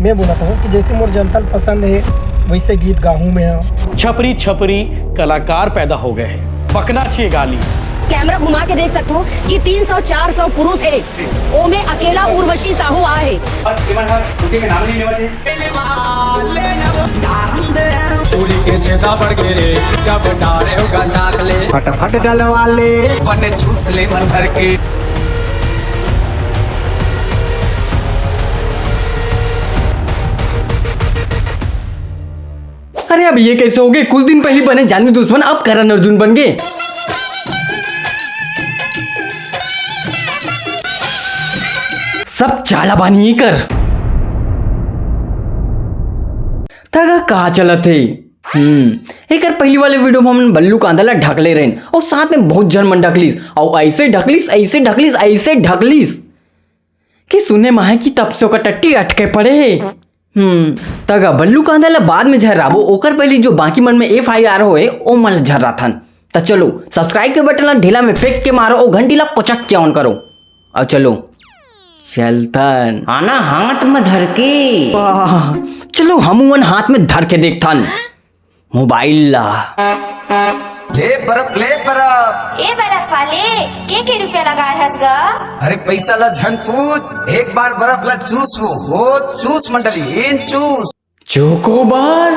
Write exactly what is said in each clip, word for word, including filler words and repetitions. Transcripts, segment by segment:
मैं बोलत हूँ कि जैसे मोर जनता ल पसंद है, वैसे गीत गाहूँ मैं ह। छपरी छपरी कलाकार पैदा हो गए हैं, बकना चाहिए गाली। कैमरा घुमा के देख सकत हो कि तीन सौ चार सौ पुरुष है, ओमे अकेला उर्वशी साहू आहे। उड़ी के छेदा बढ़ गे रे, जब डारे होगा झाक ले। फटाफट डलवा ले। बने चूस ले मन भर के। अरे, अब ये कैसे हो गए? कुछ दिन पहले बने जानी दुश्मन, अब करण अर्जुन बन गए। सब चाला बानी कर। तगा का चलत हे? हम्म, एकर पहली वाले वीडियो में हमन बल्लू कांदा ला ढकले रहेन, और साथ में बहुत झन मन ढकलिस, और ऐसे ढकलिस, ऐसे ढकलिस, ऐसे ढकलिस कि सुने में आए कि तब से ओकर टट्टी अटके पड़े हे। हम्म, तगा बल्लू कांदा ला बाद में झर्राबो, ओकर पहले जो बाकी मन में एफ आई आर होए, ओ मन ला झर्राथन। त चलो, subscribe के बटन ला ढेला में फेंक के मारो, ओ घंटी ला कोचक के on करो। अब चलो, चलथन। आना हाथ में धर के। वाह, चलो, हम मन हाथ में धर के देखथन मोबाइल ला। ले बर्फ, ले बर्फ। ए बर्फ वाले, के के रुपया लगाए हस ग? अरे पैसा ला झन पूछ, एक बार बर्फ ला चूस वो, वो चूस मंडली, इन चूस। चोकोबार।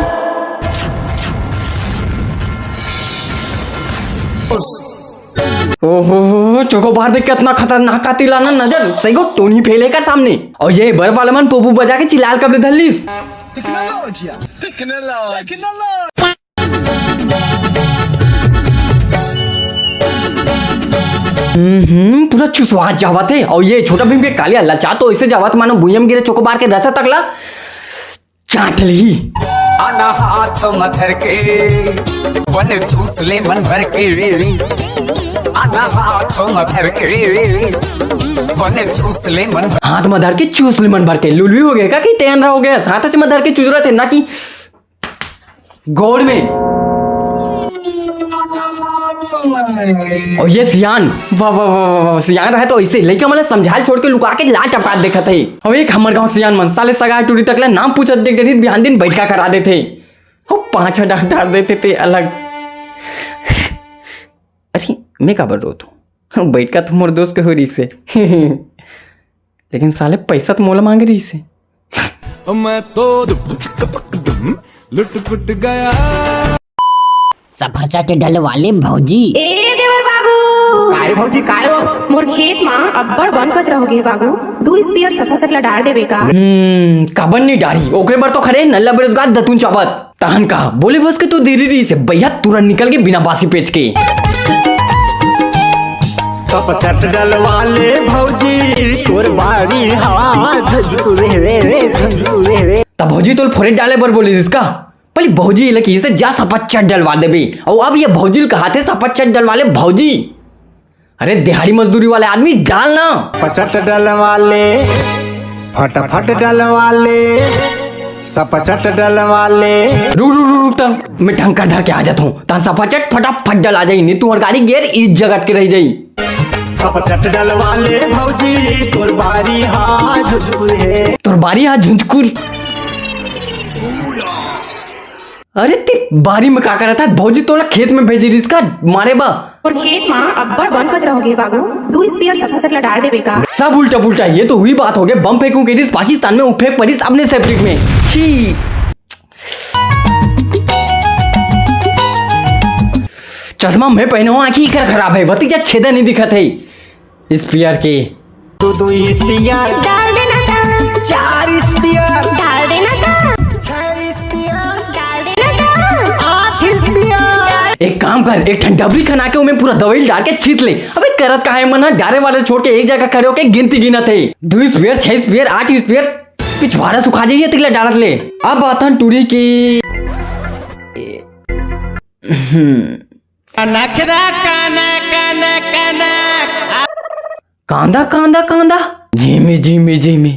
ओहो, चोकोबार देख के इतना खतरनाक कातिल आना नजर, सही को टोनी फेले का सामने। और ये बर्फ वाला मन पोपू बजा के चिल्लाल कब ले धर लिस। हम्म, पूरा चुसवा जावत हे। और ये छोटा भीम के कालिया लचा तो ऐसे जावत मानो भुइयम गिरे चोकोबार के रसा तकला चाट ली। आना हाथ में धर के, बने चूस ले मन भर के। आना हाथ में धर के, बने चूस ले मन भर। हाथ में धर के चूस ले मन भर के। लुलवी हो गया का कि तेन रहा हो गया? हाथ में धर के चूस रहे थे ना कि गोड़ में। और ये सियान, वाह, वाह, वाह, वाह, वाह, सियान रहे तो इसे लइका मन ला समझाल छोड़ के लुका के लाल टपका देखत हे। अब एक हमर गांव सियान मन साले सगा टूरी तक ला नाम पूछत देख डरित बिहान दिन बैठका करा देथे। हो पांच हजार डाल देते थे अलग। अरे मैं काबर रोत हूँ? बैठका तो मोर दोस्त के हो रही से। लेकिन साले पैसा तो मोला मांग रही से। मैं तो लुट पुट गया। सफाचट डलवा ले भौजी। ए देवर बाबू। काय भौजी, काय हो? मोर खेत मा अब्बड़ बन कचरा हो गे बाबू, दू स्पेयर सफाचट ला डाल देबे का? हम्म, काबर नी डारी? ओकरे बर तो खड़े नल्ला बेरोजगार दतुन चाबत। तहन का बोले बस के तो देरी रही से भैया तुरंत निकल के बिना बासी पेच के। सफाचट डलवा ले भौजी, तोर बारी हा झुझुरे रे, झुझुरे रे। तब भौजी तोल फोरे डाले बर बोले जिसका पहले भौजी ये लकी से जा सफाचट डलवा देबे। और अब ये भौजी कहाथे सफाचट डलवा ले भौजी। अरे दिहाड़ी मजदूरी वाले आदमी डाल ना। पचट डलवा ले, फटाफट डलवा ले, सपचट डलवा ले। रुक, रुक, रुक, रुक, त मैं टंका धर के आ जाता हूँ। ता सपचट फटाफट डला जाई, नहीं तुम्हार गाड़ी गेर इस जगत के रह जाई। सपचट डलवा ले भौजी, तोर बारी हा झुझकुर हे। तोर बारी हा झुझकुर। अरे ते बारी में का करत है? भौजी तोला खेत में भेजे रिस का मारे बा। और खेत मा अब्बड़ बन कचरा हो गए बाबू, दू स्पेयर सफाचट ला डाल देबे का? सब उल्टा पुल्टा, ये तो हुई बात हो गए। बम फेंकूं के रिस पाकिस्तान में, उ फेंक परिस अपने सेप्टिक में। छी। चश्मा मैं पहने हूँ, आँखी कर खराब है, भतीजा छेदा नहीं दिखत है। स्पेयर के। दो दो स्पेयर। डाल देना था। चार स्पेयर। डाल देना था। छह स्पेयर। डाल देना था। आठ स्पेयर। एक काम कर, एक ठन डबरी खना के ओमे पूरा दवाई डाल के छींट ले। अबे करत का है मन, डारे वाले छोड़ के एक जगह खड़े होके गिनती गिनत है। दो स्पेयर, छह स्पेयर, आठ स्पेयर, पिछवाड़ा सुखा जाइए, तिगला डालत ले। अब आथन टूरी की। हम्म। नचदा काना काना काना। कांदा कांदा कांदा, जीमी जीमी जीमी।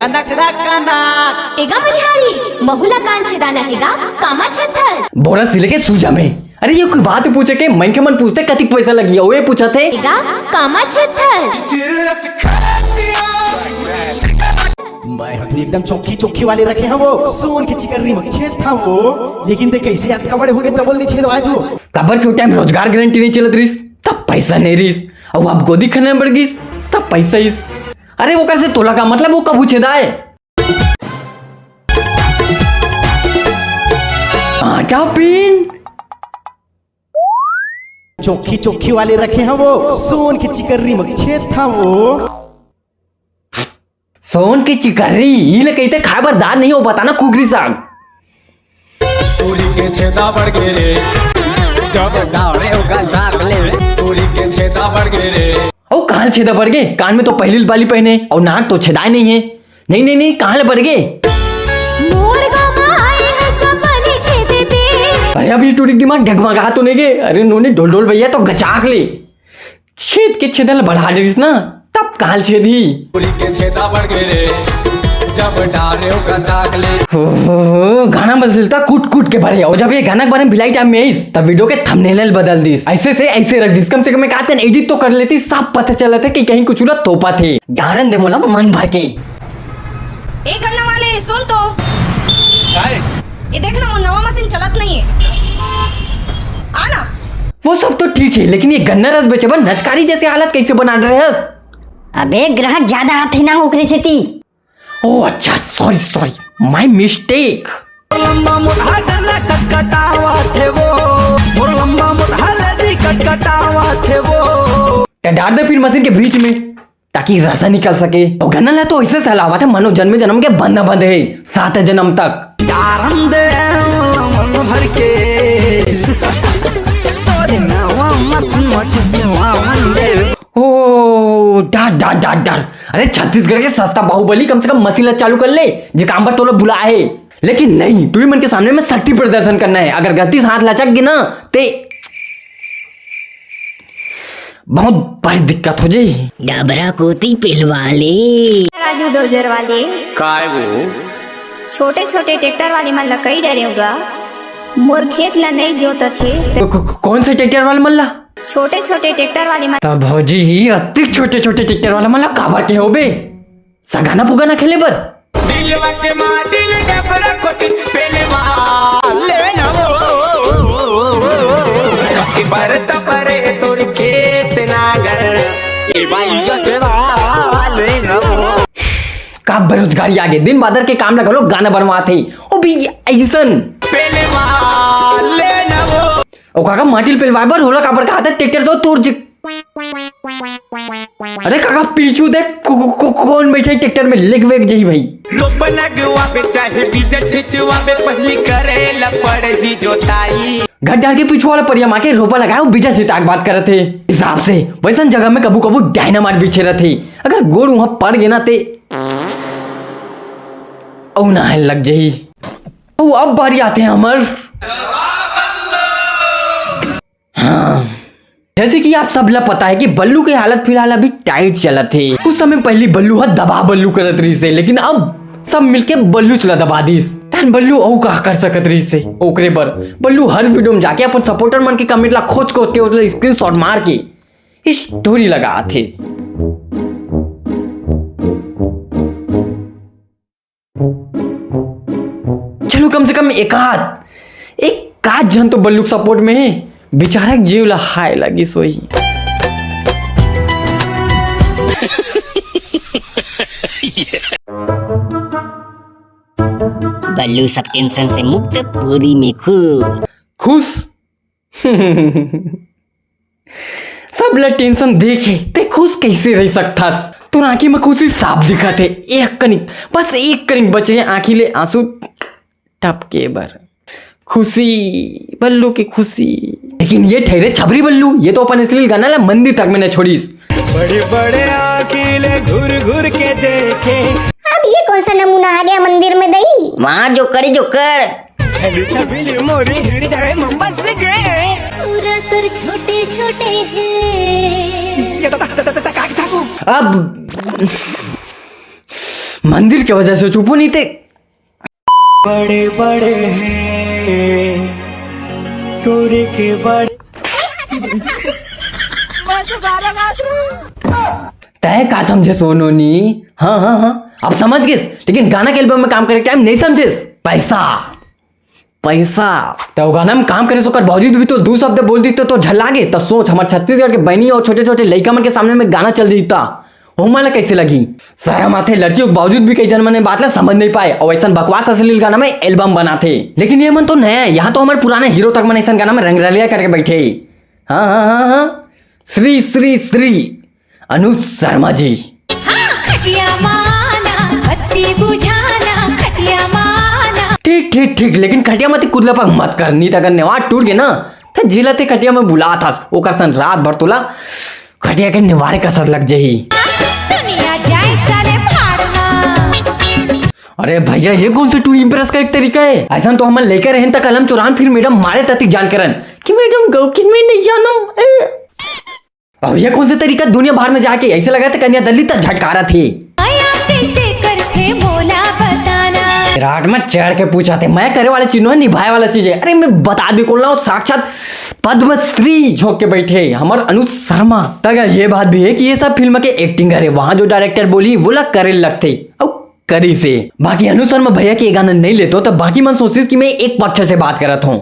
नचदा काना। एगा मनिहारी, महुला कान छेदाना हेगा, कामा छथस। बोरा सिले के सूजा में। अरे ये कोई बात पूछे के, मनखे मन पूछते कतिक पैसा लगी, ओए पूछत हे। एगा कामा छथस। मैं ह तो एकदम चोखी चोखी वाले रखे हवं वो, सोन के चिकर्री म छेदथंव वो। लेकिन देख, कइसे अतका बड़े होगे तभो ले छेदवाय हंव। काबर के ओ टाइम रोजगार गारंटी नइ चलत रिहिस, तब पइसा नइ रिहिस, अउ अब गोदी खनन बर गिस, तब पइसा आइस। अरे ओकर से तोला का मतलब, वो कभू छेदाय? आटा पीन। चोखी चोखी वाले रखे हवं वो, सोन के चिकर्री म छेदथंव वो। सोन के चिकर्री, इला कहिथे खाय बर दार नइ हे, बता ना, कुकरी साग। तोरी के छेदा बढ़ गे रे, जब डारे ओकर चाक ले। तोरी के छेदा बढ़ गे रे। अउ कहाँ ले छेदा बढ़ गे? कान में तो पहिली ले बाली पहिने, अउ नाक तो छेदाय नइ हे। नहीं, नहीं, नहीं, कहाँ ले बढ़ गे? मोर गाँव म आए हस का पानी छेदे बे। अरे, अभी टूरी के दिमाग डगमगा तो नइ गे? अरे नोनी, ढोल ढोल भैया तो गचाक ले। छेद के छेदा ल बढ़ा डरिस ना, तब कहाँ ले छेदही? तोरी के छेदा बढ़ गे रे, जब डारे ओकर चाक ले। हो, हो, हो, गाना बदलता कूट कूट के भरे। अउ जब ये गाना के बारे में भिलाई टाइम में आइस, तब वीडियो के थंबनेल बदल दिस, अइसे से अइसे रख दिस। कम से कम एक आध दिन एडिट तो कर लेती, साफ पता चलत हे कि कहीं कुछ ला तोपत हे। डारन दे मोला मन भर के। ए गन्ना वाले, सुन तो। काय? ये देख ना, वो नवा मशीन चलत नइ हे। आ ना। वो सब तो ठीक हे, लेकिन ये गन्ना रस बेचे बर नचकारी जइसे हालत कइसे बना डरे हस? अबे, ग्राहक जादा आथे ना, ओकरे सेती। ओ अच्छा, sorry, sorry, my mistake। लंबा मोटा गन्ना कटकटावत हे वो, मोर लंबा मोटा लदी कटकटावत हे वो। त डार दे फिर मशीन के बीच में, ताकि रसा निकल सके। अउ गन्ना ला तो अइसे सहलावत हे, मानो जन्मे जन्म के बंधना बंधे हे, सात जन्म तक। डारन दे मन भर के, तोरे नवा मशीन म चुचुआवन दे। ओ, डार, डार, डार, डार। अरे, छत्तीसगढ़ के सस्ता बाहुबली कम से कम मशीन ला चालू कर ले, जे काम बर तोला बुलाए हे। लेकिन नहीं, टूरी मन के सामने में शक्ति प्रदर्शन करना हे। अगर गलती से हाथ लचक गे ना, ते बहुत बड़ी दिक्कत हो जाही। डबरा कोती पेलवा ले। राजू डोजर वाले। काय वो? छोटे-छोटे ट्रैक्टर वाले मन ला कई डरे होगा। मोर खेत ला नई जोतत हे। को-, को-, कौन से ट्रैक्टर वाले मन ला? छोटे-छोटे ट्रैक्टर वाले मन। त भौजी ही अतिक छोटे-छोटे ट्रैक्टर वाला मन ला काबर के होबे? सगाना पुगाना खेले बर? दिलवा के माटिल डबरा कोटी पेलवा लेना वो। सबके बरत परे तोर खेत नागर, ए भाई जतवा लेना वो। का बेरोजगारी आगे, दिन बादर के काम ला घलो गाना बनवात हे, ओ भी अइसन। पेलवा लेना वो। ओ काका, माटी ल पेलवाए बर होला काबर कहाथे, ट्रैक्टर तो तोर जि-, अरे काका, पीछू देख, को-, को-, को-, कौन बैठे ट्रैक्टर में, लेग वेग जही भाई। रोप लगवाबे चाहे बीजा छिंचवाबे, पहिली करे ला पड़ही जोताई। घर डार के पीछू वाला परिया माँ के रोपा लगाए, वो बीजा छिंचाए के बात करत हे। हिसाब से वैसन जगह में कभू कभू डायनामाइट बिछे रहथे, अगर गोड़ वहाँ पड़ गे ना ते अउ नहाए लग जही। अउ अब बारी आथे हमर। हाँ, जैसे कि आप सब ला पता हे कि बल्लू के हालत फिलहाल अभी टाइट चलत हे। कुछ समय पहिली बल्लू ह दबा बल्लू करत रहिस हे, लेकिन अब सब मिलके बल्लू ला दबा दिस। तहन बल्लू अउ का कर सकत रहिस हे? ओकरे बर बल्लू हर वीडियो में जाके अपन सपोर्टर मन के कमेंट ला खोज खोज के, ओला स्क्रीनशॉट मार के स्टोरी लगात हे। चलो, कम से कम एकाध, एकाध झन तो बल्लू के सपोर्ट में हे, बेचारा के जीव ला हाय लगिस होही। बल्लू सब टेंशन से मुक्त, पूरी में खुश। खुश? सब ला टेंशन देखे ते खुश कइसे रह सकथस? तोर आँखी म खुशी साफ दिखत हे, एक कनिक, बस एक कनिक बचे हे आँखी ले आंसू टपके बर। खुशी, बल्लू के खुशी। लेकिन ये ठहरे छबरी बल्लू, ये तो अपन अश्लील गाना ला मंदिर तक में न छोड़िस। बड़े बड़े आँखी ले घूर घूर के देखे। अब ये कौन सा नमूना आ गया मंदिर में दई? वहाँ जो करे जो कर। छबीली छबीली मोरी हृदय में बस गए। पूरा तोर छोटे छोटे हे। ये तो, तो, तो, तो, तो, का, का, का, अब मंदिर के वजह से चुपो नहीं थे। बड़े बड़े हे टोरे के बड़े। तय का समझे सोनोनी? हाँ, हाँ, हाँ। अब समझ गिस, लेकिन गाना के एल्बम में काम करे के टाइम नहीं समझिस। पैसा, पैसा। त वो गाना में काम करे से ओकर बावजूद भी तो दू शब्द बोल दीते तो झल्ला गे। त सोच, हमर छत्तीसगढ़ के बहनी और छोटे छोटे लइका मन के सामने में गाना चल दीता, ओमन ला कैसे लगी? शरम आथे। लड़की के बावजूद भी कई जन मन ए बात ला समझ नहीं पाए और ऐसन बकवास अश्लील गाना में एल्बम बनाथे। लेकिन ये मन तो नया है, यहाँ तो हमारे पुराने हीरो तक मन ऐसन गाना में रंगरलिया करके बैठे। हाँ हाँ हाँ हाँ, श्री श्री श्री अनुज शर्मा जी। खटिया माना, बत्ती बुझाना, खटिया माना। ठीक ठीक ठीक, लेकिन खटिया मती कुदला पर मत कर, नी त अगर नेवार टूट गे ना, फिर जिला ते खटिया में बुला था ओकर सन रात भर तोला खटिया के निवारे कसर लग जही। दुनिया जाए साले भाड़ मा। अरे भैया, ये कौन से टू इम्प्रेस का एक तरीका है? ऐसा तो हम लेकर रहन तक कलम चुरान, फिर मैडम मारे ततिक जान करन कि मैडम गौ किन में नहीं जानम। ए। अब ये कौन से तरीका, दुनिया भर में जाके ऐसे लगा थे कन्या दलित झटकारा थे। आया कैसे करथे मोला बताना। विराट में चढ़ के पूछा थे, मैं करे वाले चीज नहीं, निभाए वाला चीज है। अरे मैं बता भी कौन ला, साक्षात पद्मश्री झोंक के बैठे हमर अनुज शर्मा। तक ये बात भी है कि ये सब फिल्म के एक्टिंग है, वहां जो डायरेक्टर बोली वो ला करे लगते। अब करी से बाकी अनुज शर्मा भैया के ये गाना नहीं लेतो तो बाकी मन सोचिस कि मैं एक पक्ष से बात करत हूँ,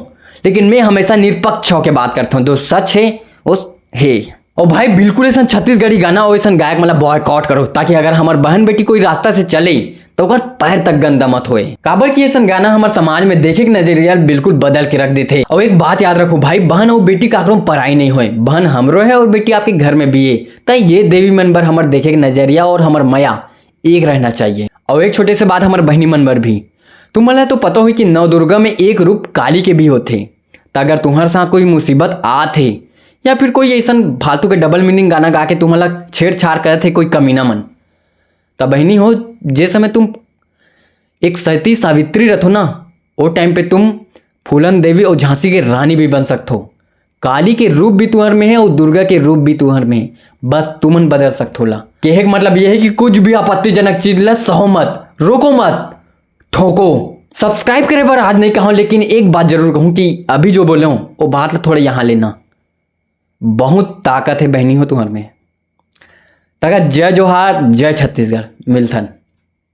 लेकिन मैं हमेशा निष्पक्ष होके बात करता हूँ। जो सच है वो है। और भाई, बिल्कुल ऐसा छत्तीसगढ़ी गाना और ऐसा गायक मतलब बॉयकॉट करो, ताकि अगर हमार बहन बेटी कोई रास्ता से चले तो ओकर पैर तक गंदा मत होए। काबर कि ऐसा गाना हमार समाज में देखे के नजरिया बिल्कुल बदल के रख देथे। और एक बात याद रखो भाई, बहन और बेटी काकरो पराई नहीं होए, बहन हमरो है और बेटी आपके घर में भी है। त ये देवी मन बर हमार देखे के नजरिया और हमार मया एक रहना चाहिए। और एक छोटे से बात हमार बहनी मन बर भी, तुम मन ला तो पता होई कि नवदुर्गा में एक रूप काली के भी होथे। त अगर तुम्हारे साथ कोई मुसीबत आत हे या फिर कोई ऐसा फालतू के डबल मीनिंग गाना गा के तुम्हारा छेड़छाड़ करत हे कोई कमीना मन, त बहनी हो, जे समय तुम एक सती सावित्री रथो ना, वो टाइम पे तुम फूलन देवी और झांसी के रानी भी बन सकत हो। काली के रूप भी तुहर में है और दुर्गा के रूप भी तुहर में है, बस तुमन बदल सकत हो ला। कहे के मतलब ये है कि कुछ भी आपत्तिजनक चीज ला सहो मत, रोको मत, ठोको। सब्सक्राइब करे बर आज नहीं कहूँ, लेकिन एक बात जरूर कहूँ कि अभी जो बोले हूँ वो बात ला थोड़ा यहाँ लेना। बहुत ताकत है बहनी हो तुहर में। तका जय जोहार, जय छत्तीसगढ़, मिलथन।